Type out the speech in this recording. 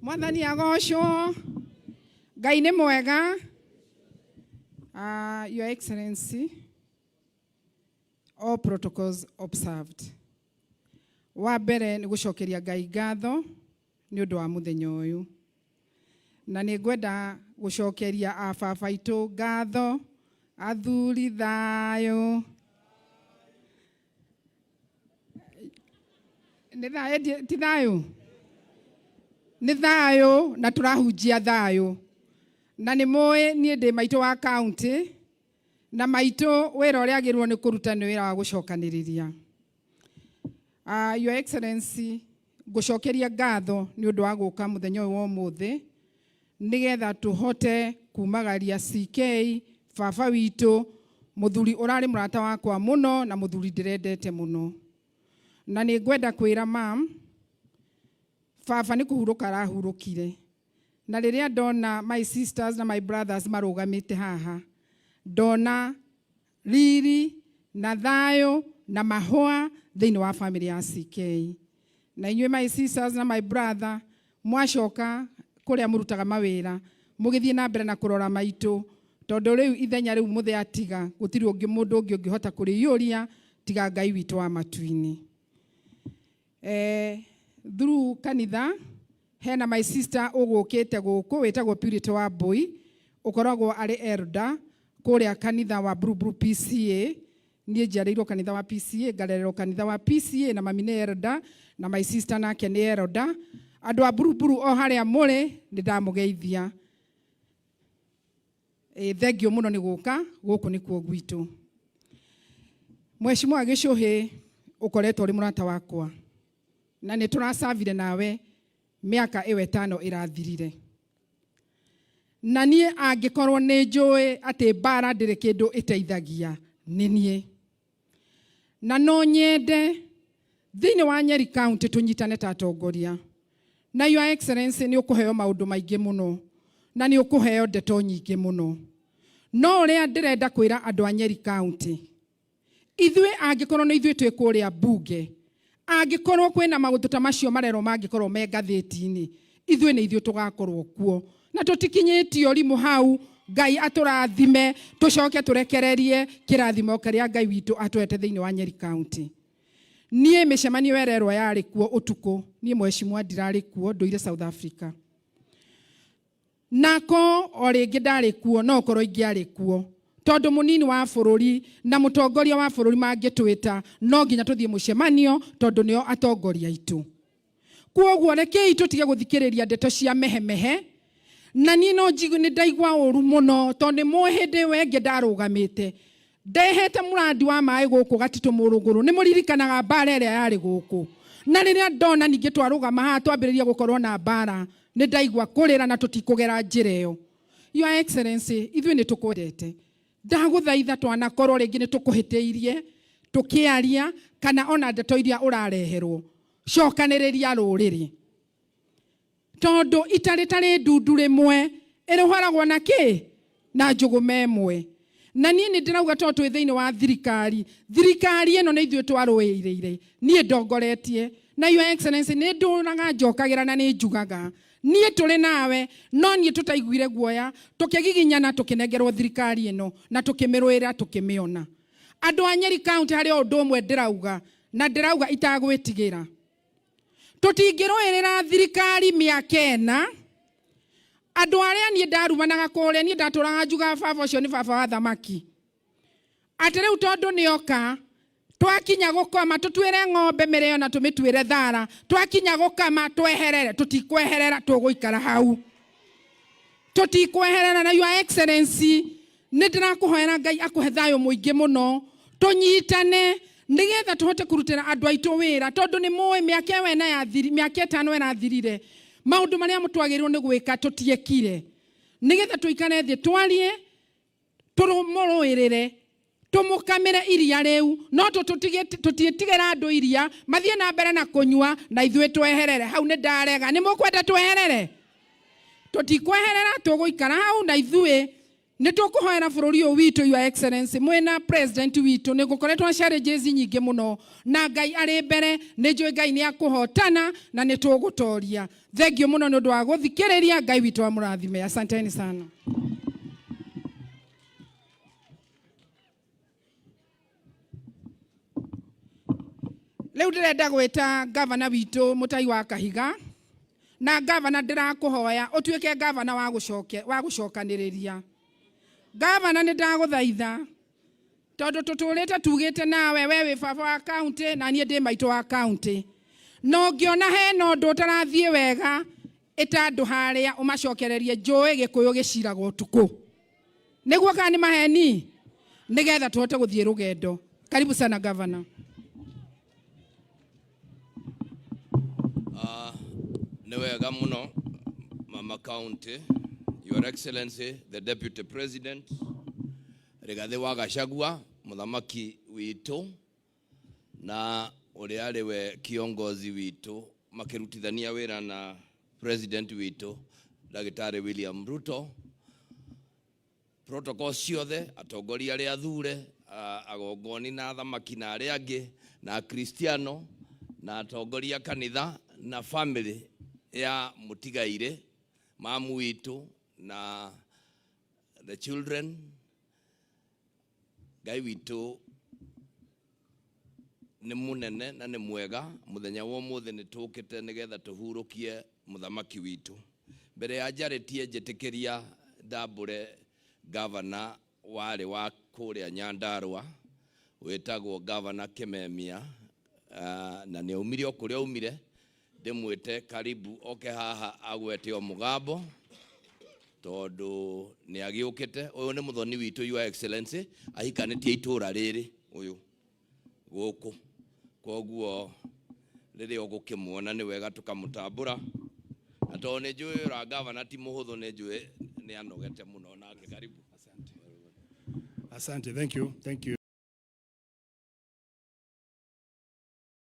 Mwathani agocwo. Ngai nĩ mwega. Your Excellency, all protocols observed. Wa mbere nĩ gũcokeria Ngai ngatho nĩ ũndũ wa mũthenya ũyũ. Na nĩ ngwenda gũcokeria a baba aitũ ngatho, athuri thayũ. Nĩ thayũ, ti thayũ? Nĩ thayũ na tũrahunjia thayũ. Na nĩ mũĩ niĩ ndĩ maitũ wa county, na maitũ wĩra ũrĩa agĩrĩirwo nĩ kũruta nĩ wĩra wa gũcokanĩrĩria. Your Excellency, ngũcokeria ngatho nĩ ũndũ wa gũka mũthenya ũyũ wa ũmũthĩ, nĩgetha tũhote kumagaria CK, baba witũ, mũthuri ũrarĩ mũrata wakwa mũno na mũthuri ndĩrendete mũno. Na nĩ ngwenda kwĩra mam, baba nĩ kũhurũka arahurũkire. Na rĩrĩa ndona my sisters na my brothers marũgamĩte haha, ndona riri na thayũ na mahũa thĩinĩ wa family ya CK. Na inyuĩ my sisters na my brother, mwacoka kũrĩa mũrutaga mawĩra, mũgĩthiĩ na mbere na kũrora maitũ, tondũ rĩu ithenya rĩu mũthee atiga, gũtirĩ ũngĩ mũndũ ũngĩ ũngĩhota kũrĩiyũria tiga Ngai witũ wa matu-inĩ. Through kanitha, hena my sister ũgũkĩte gũkũ wĩtagwo Purity wa Mbũi, ũkoragwo arĩ elder kũrĩa kanitha wa Buruburu PCA. Niĩ njiarĩirwo kanitha wa PCA, ngarererwo kanitha wa PCA, na mami nĩ elder, na my sister nake nĩ elder. Andũ a Buruburu o harĩa mũrĩ, nĩ ndamũgeithia. Thengiũ mũno nĩ gũka, gũkũ nĩkuo gwitũ. Mheshimiwa Gĩcũhĩ, ũkoretwo ũrĩ mũrata wakwa, na nĩ tũracavire nawe mĩaka ĩyo ĩtano ĩrathirire. Na niĩ angĩkorwo nĩ njũĩ atĩ mbara ndĩrĩ kĩndũ ĩteithagia, nĩ niĩ. Na no nyende thĩinĩ wa Nyeri County tũnyitane ta atongoria. Na Your Excellency nĩ ũkũheo maũndũ maingĩ mũno, na nĩ ũkũheo ndeto nyingĩ mũno. No ũrĩa ndĩrenda kwĩra andũ a Nyeri County, ithuĩ angĩkorwo nĩ ithuĩ twĩ kũrĩa mbunge, angĩkorwo kwĩna maũndũ ta macio marerwo mangĩkorwo me ngathĩti-inĩ, ithuĩ nĩ ithuĩ tũgakorwo kuo. Na tũtikinyĩtie ũrimũ hau, Ngai atũrathime, tũcoke tũrekererie kĩrathimo kĩrĩa Ngai witũ atũhete thĩinĩ wa Nyeri County. Niĩ mĩcemanio ĩrerwo yarĩ kuo ũtukũ, niĩ mheshimiwa ndirarĩ kuo, ndũire South Africa. Nako o rĩngĩ ndarĩ kuo, no okorwo ingĩarĩ kuo, tondũ mũnini wa bũrũri na mũtongoria wa bũrũri mangĩtwĩta, no nginya tũthiĩ mũcemanio, tondũ nĩo atongoria aitũ. Kwoguo rekei tũtige gũthikĩrĩria ndeto cia mehemehe, na niĩ no njigue nĩ ndaigua ũru mũno, tondũ nĩ mũĩ hĩndĩ ĩyo ĩngĩ ndarũgamĩte ndehete mũrandi wa maĩ gũkũ Gatitũ Mũrũgũrũ, nĩ mũririkanaga mbara ĩrĩa yarĩ gũkũ. Na rĩrĩa ndona ningĩ twarũgama haha twambĩrĩria gũkorwo na mbara, nĩ ndaigua kũrĩra na tũtikũgera njĩra ĩyo. Your Excellency, ithuĩ nĩ tũkwendete. Ndagũthaitha twanakorwo rĩngĩ nĩ tũkũhĩtĩirie tũkĩaria kana ona ndeto iria ũrareherwo, cokanĩrĩria rũrĩrĩ. Tondũ ita rĩtarĩ ndundu rĩmwe ĩrũharagwo na kĩ? Na njũgũma ĩmwe. Na niĩ nĩ ndĩrauga tondũ twĩ thĩinĩ wa thirikari, thirikari ĩno nĩ ithuĩ twarũĩrĩire, niĩ ndongoretie. Na Your Excellency nĩ ndũraga njokagĩra na nĩ njugaga, niĩ tũrĩ nawe, no niĩ tũtaiguire guoya, tũkĩgiginyana tũkĩnengerwo thirikari ĩno na tũkĩmĩrũĩrĩra tũkĩmĩona. Andũ a Nyeri County harĩ o ũndũ ũmwe ndĩrauga, na ndĩrauga itagwĩtigĩra. Tũtingĩrũĩrĩra thirikari mĩaka ĩna, andũ arĩa niĩ ndarumanaga kũrĩa, niĩ ndatũraga njugaga baba ũcio nĩ baba wa thamaki. Atĩ rĩu tondũ nĩoka, twakinya gũkoma, tũtuĩre ng'ombe mĩrĩo na tũmĩtuĩre thara, twakinya gũkama tweherere, tũtikweherera, tũgũikara hau. Tũtikweherera. Na Your Excellency, nĩ ndĩrakũhoera Ngai akũhe thayũ mũingĩ mũno, tũnyitane nĩgetha tũhote kũrutĩra andũ aitũ wĩra, tondũ nĩ mũĩ mĩaka ĩyo ĩna yathiri, mĩaka ĩtano ĩrathirire, maũndũ marĩa twagĩrĩirwo nĩ gwĩka tũtiekire, nĩgetha tũikare thĩ twarie, tũmũrũĩrĩre, tũmũkamĩre iria rĩu, no tũtiĩtigĩra andũ iria mathiĩ na mbere na kũnyua na ithuĩ tweherere. Hau nĩ ndarega. Nĩ mũkwenda tweherere? Tũtikweherera, tũgũikara hau na ithuĩ. Nĩ tũkũhoera bũrũri ũyũ witũ, Your Excellency, mwĩna president witũ. Nĩ gũkoretwo na challenges nyingĩ mũno, na Ngai arĩ mbere. Nĩ njũĩ Ngai nĩ akũhotana na nĩ tũgũtoria. Thank you mũno nĩ ũndũ wa gũthikĩrĩria. Ngai witũ amũrathime. Asanteni sana. Rĩu ndĩrenda gwĩta gavana witũ Mũtai wa Kahiga. Na gavana, ndĩrakũhoya ũtuĩke gavana wa gũcokanĩrĩria. Gavana, nĩ ndagũthaitha, tondũ tũtũrĩte tugĩte nawe, we wĩ baba wa kaunti na niĩ ndĩ maitũ wa kaunti. No ngĩona hena ũndũ ũtarathiĩ wega, ĩta andũ harĩa ũmacokererie. Njũĩ Gĩkũyũ gĩciraga ũtukũ, nĩguo kana nĩ maheni, nĩgetha tũhote gũthiĩ rũgendo. Karibu sana, gavana. Nĩ wega mũno, mama county, Your Excellency the Deputy President Rigathĩ wa Gachagua, mũthamaki witũ na ũrĩa arĩ we kiongozi witũ makĩrutithania wĩra na president witũ Ndagĩtarĩ William Ruto, protocol ciothe, atongoria arĩa athure, agongoni na athamaki na arĩa angĩ na akristiano na atongoria kanitha na family ya mũtigairĩ mamu witũ na the children. Ngai witũ nĩ mũnene na nĩ mwega. Mũthenya wa ũmũthĩ nĩ tũkĩte nĩgetha tũhurũkie mũthamaki witũ. Mbere ya njarĩtie, njĩtĩkĩria ndambũre gavana warĩ wa kũrĩa Nyandarũa wĩtagwo Gavana Kimemia, na nĩ aumire o kũrĩa aumire. Ndĩmwĩte karibu oke haha agwete o mũgambo tondũ nĩ agĩũkĩte. Ũyũ nĩ mũthoni witũ, Your Excellency, ahikanĩtie itũũra rĩrĩ ũyũ gũkũ, koguo rĩrĩa ũgũkĩmuona nĩ wega tũkamũtambũra. Na tondũ nĩ njũĩ ũra gavana ti mũhũthũ, nĩ njũĩ nĩ anogete mũno nake. Karibu. Asante, thank you, thank you.